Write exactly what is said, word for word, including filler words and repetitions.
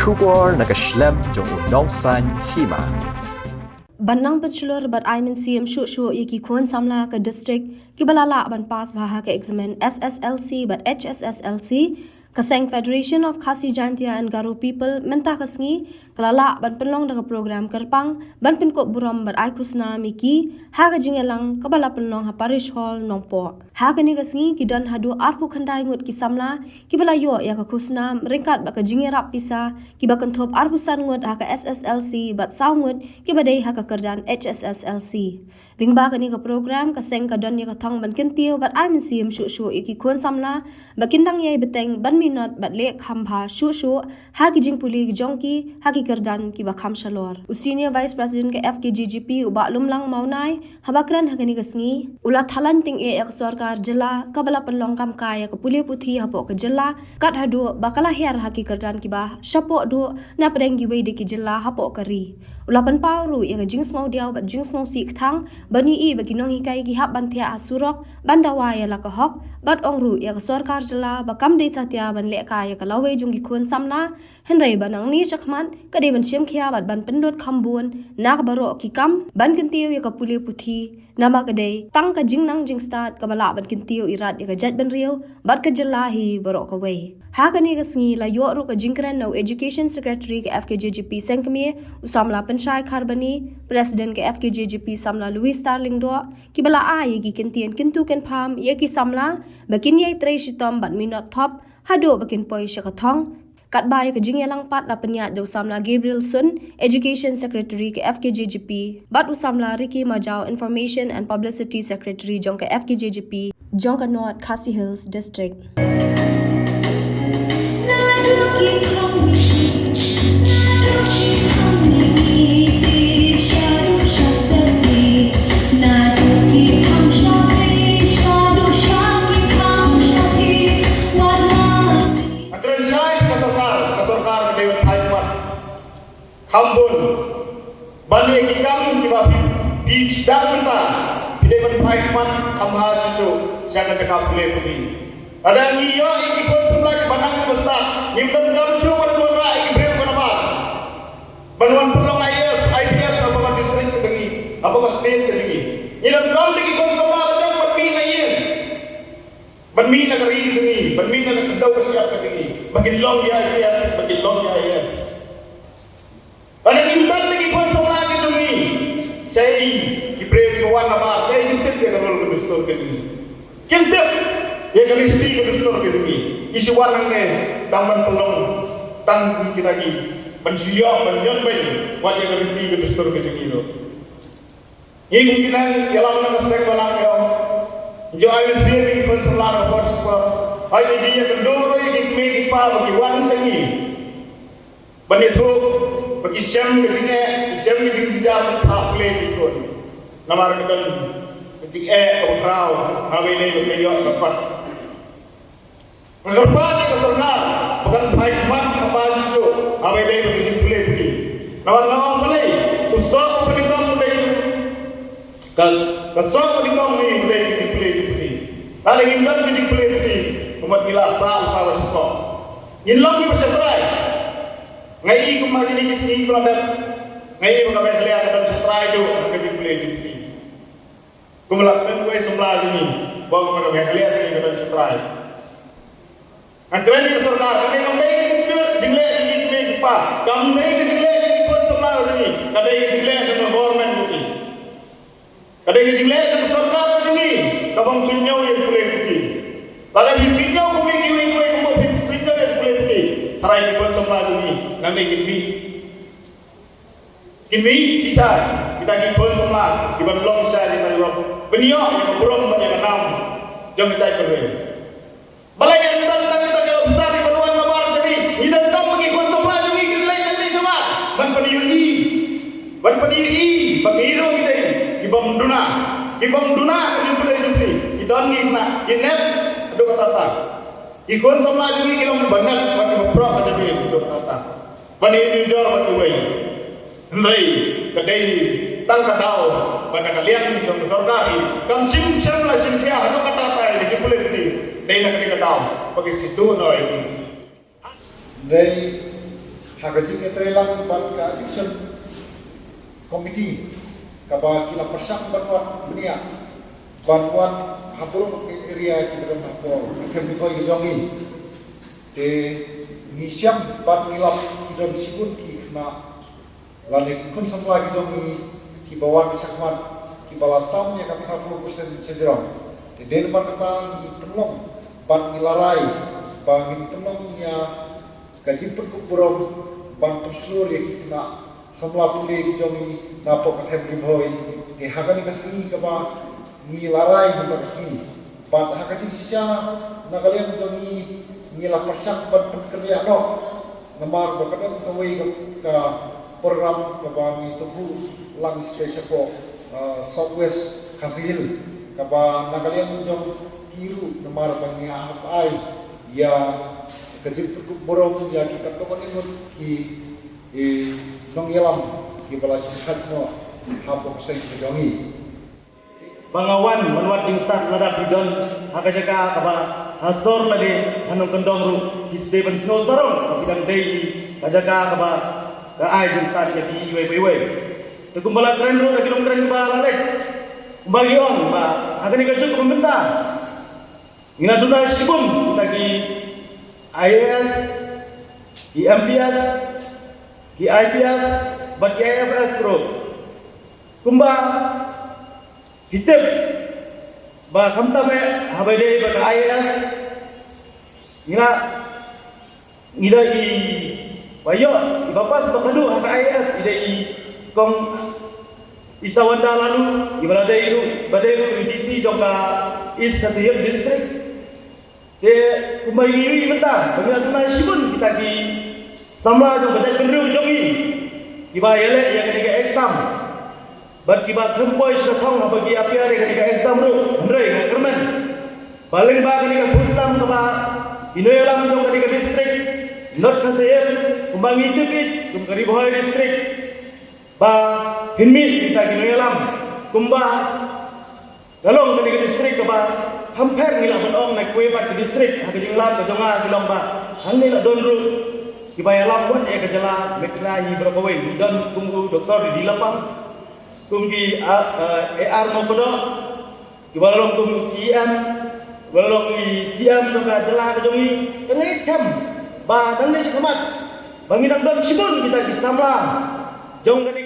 Khubor na ka shlem jong u nongsan hima. Ban nang pynshlur bad ai mynsiem shuh shuh ïa ki khun samla ka district kiba la lah ban pass bha ha ka eksamin S S L C bad H S S L C, ka seng Federation of Khasi Jaintia and Garo People mynta ka sngi ka la lah ban pynlong da ka program kyrpang ban pynkup burom bad ai khusnam ïa ki ha ka jingïalang kaba la pynlong ha Parish Hall Nongpoh. Ha kane ka sngi ki don haduh arphew khyndai ngut ki samla kiba la ïoh ïa ka khusnam ryngkat bad ka jingïarap pisa kiba kynthup arphew san ngut ha ka S S L C bad saw ngut kiba dei ha ka kyrdan H S S L C. Lyngba kane ka program ka seng ka don ïa ka thong ban kyntiew bad ai mynsiem shuh shuh ïa ki khun samla ba kin dang ïai bteng ban minot bad leh kham bha shuh shuh ha ki jingpule ki jong ki ha ki kyrdan kiba kham shalor. U Senior Vice President ka F K J G P u Bah Lumlang Mawnai haba kren ha kane ka sngi u la thalan tyngeh ïa ka sorkar jylla kaba la pynlong kam ka ïa ka pule puthi hapoh ka jylla kat haduh ba ka la hiar ha ki kyrdan kiba shapoh duh na pdeng kiwei de ki jylla hapoh ka ri. U la pynpaw ruh ïa ka jingsngewdiaw bad jingsngewsih kthang ban ïohi ba ki nonghikai ki hap ban thiah ha surok ban dawa ïa la ka hok bad ong ruh ïa ka sorkar jylla ba kam dei satia ban leh ka ïa ka lawei jong ki khun samla. Hynrei ba nangne shakhmat ka dei ban shim khia bad ban pynlut kham bun na ka baroh ki kam ban kyntiew ïa ka pule puthi. Namar ka dei tang ka jingnang jingstad kaba lah ban kyntiew irat ïa ka jaitbynriew bad ka jylla hi baroh kawei. Ha kane ka sngi la ïoh ruh ka jingkren na u Education Secretary ka F K J G P Sengkmie u samla Pynshai Kharbani, President ka F K J G P samla Louis Star Lyngdoh kiba la ai ïa ki kyntien kyntu kynpham ïa ki samla ba kin ïai trei shitom bad minot thop haduh ba kin poi sha ka thong. Katba ïa ka jingïalang pat la pynïaid da u samla Gabriel Sun, Education Secretary ka F K J G P, bad u samla Ricky Majau, Information and Publicity Secretary jong ka F K J G P jong ka North Khasi Hills District. Nga kren shai sha ka sorkar, ka sorkar ka dei ban phai khmat kham bun ban ïa ki kam kiba phi, phi sdang mynta, phi dei ban phai khmat kham bha shisha sha ka jaka pule pule. Lada ngi ïoh ïa ki khun samla kiba nang kiba stad, ngim donkam shuh ban wanrah ïa ki briew kiba nabar ban wan pynlong I A S, I P S hapoh ka district ka jong ngi, hapoh ka state ka jong ngi. Ngi donkam ïa ki khun samla la jong ban mih na ïing, ban mih na ka ri ka jong ngi, ban mih na ka kdew ka shyiap ka jong ngi, ba kin long ki I P S, ba kin long ki I A S. Lada ngim don ïa ki khun samla ki jong ngi, shaei ki briew kiba wan nabar, shaei kin tip ïa ka rule ka dustur ka jong ngi? Kim tip ïa ka riti ka dustur ka jong ngi. Ki shu wan hangne tang ban pynlong tang kita ki, ban shu ïoh ban ñion beiñ wat ïa ka riti ka dustur ka jong ngi ruh. Ngi kum ki nongïalam na ka seng ba la ïoh, ngi ju ai mynsiem ïa ki khun samla na ka por sha ka por. Ai ngi ju ïakynduh ruh ïa ki kmie ki kpa ba ki wan sha ngi ban ïathuh ba ki shem ka jingeh, ki shem ka jingjynjar ha pule ki khun. Namar ka don ka jingeh kaba khraw ha kaba ïadei bad ka ïoh ka kot. Nga kyrpad ïa ka sorkar ba kan phai khmat kham bha shisha ha kaba ïadei bad ka jingpule puthi. Namar nga ong balei, u soh uba nyngkong u dei, ka, ka soh uba nyngkong hi u dei ka jingpule jingputhi. Lada ngim don ka jingpule puthi, ka mut ngi la sah lypa ba sha kpoh. Ngin long kiba sha trai. Nga i kumba kine ki sngi ba la dep, nga i ba ka Meghalaya ka don sha trai duh ha ka jingpule jingputhi. Kumba la kmen uwei samla jong ngi, ba ka Meghalaya ka don sha trai. Nga kren ïa ka sorkar, kane kam dei ka jingkyrpad jingleh jong ngi ki kmie ki kpa, kam dei ka jingleh jong ngi khun samla jong ngi, ka dei ka jingleh jong ka government jong ngi. Ka dei ka jingleh jong ka sorkar jong ngi, kaba ym suidñiew ïa ka pule puthi. Lada phi suidñiew kumne kiwei kiwei kumba phi suidñiew ïa ka pule puthi, tharai ki khun samla jong ngi nangne kin mih. Kin mih shisha kita ki khun samla kiban long shisha kita ki long, ban ïoh ïa ka burom bad ïa ka nam jong ka jaitbynriew. Balei ym don tang kita ki officer kiban wan nabar sha ngi? Ngi donkam ba ki khun samla jong ngi kin leit nangne shabar ban pynïohi, ban pynïohi ba ngi ruh ngi dei ki bym duna, ki bym duna ka jingpule jingpule. Ki don ngi khynnah, ki nep haduh katta katta. Ki khun samla jong ngi ki long kiba nep bad kiba proh ka jingpule haduh katta katta. Ban ïanujor bad uwei. Hynrei ka dei tang ka daw ba na ka liang jong ka sorkar hi kam shym shym la shim khia haduh katta katta ïa ka jingpule puthi. Dei na kane ka daw ba ki shu duh noh ïa ki. Dei Ha ka jingïatreilang bad ka election committee kaba ki la pyrshang ban wad bniah ban wad ha burom ka area ki don ha por ka them ki koi ki jong ngi. Te ngi shem bad ngi lap ki don shibun ki khynnah lane ki khun samla ki jong ngi kiba wan shakhmat kiba la tam ïa ka phra phew percent shajrong. Te dei namar kata ngi pynlong bad ngi la rai ba ngin pynlong ïa ka jingpynkup burom ban pynshlur ïa ki khynnah samla pule ki jong ngi na pok ka them Ri Bhoi. Te ha kane ka sngi kaba ngi la rai mynta ka sngi bad ha ka jingshisha na ka liang jong ngi ngi la pyrshang ban pynkynriah noh namar ba ka don kawei ka, ka program kaba ngi tubu lang sha shapoh, uh, South West Khasi Hills kaba na ka liang jong ki ruh namar ba ngi hap ai ïa ka jingpynkup burom ïa ki katto katne ngut ki, eh, nongïalam kiba la shim khait noh hapoh ka seng ka jong ngi. Ba nga wan ban wad jingstad lada phi don ha ka jaka kaba ha sor lane ha nongkyndong ruh, phi sdei ban sngew sarong ba phi dang dei ka jaka kaba ka ai jingstad ïa phi iwei pa iwei. Te kumba la kren ruh da ki nongkren ba la leit, kumba ngi ong ba ha kane ka juk kaba mynta ngi la duna shibun kita ki I A S, ki M P S, ki I P S bad ki I F S ruh. Kumba phi tip ba khamtam eh haba dei ba ka I A S ngi la, ngi la i ba ïoh i ba pass ba kanu ha ka I A S i dei i kong Isawanda Laloo, i ba la dei ruh, ba dei ruh i D C jong ka East Khasi Hills District. Te kumba ngi ïohi mynta ba ngi la duna shibun kita ki samla jong ka jaitbynriew jong ngi kiba ïaleh ïa kane ka exam bad kiba khlem poi sha ka thong haba ki appear ïa kane ka exam ruh, hynrei nga kyrmen ba lyngba kane ka khusnam kaba ki nongïalam jong kane ka district North Khasi Hills, kumba ngi tip ïa kum ka Ri Bhoi District, ba phin mih kita ki nongïalam kumba ka long kane ka district kaba kham pher ngi lah ban ong na kiwei pat ki district ha ka jingïalam ka jong nga ki long ba hangne la don ruh kiba ïalam wat ïa ka jylla Meghalaya hi baroh kawei. Ngi don kum u Doctor D D Lapang, kum ki, ah, eh, A R Mawkyndoh, kiba la long kum C E M, kiba la long i C E M jong ka jylla ka jong ngi. Te nga ngeit skhem ba nangne shakhmat ba ngi dang don shibun kita ki samla jong kane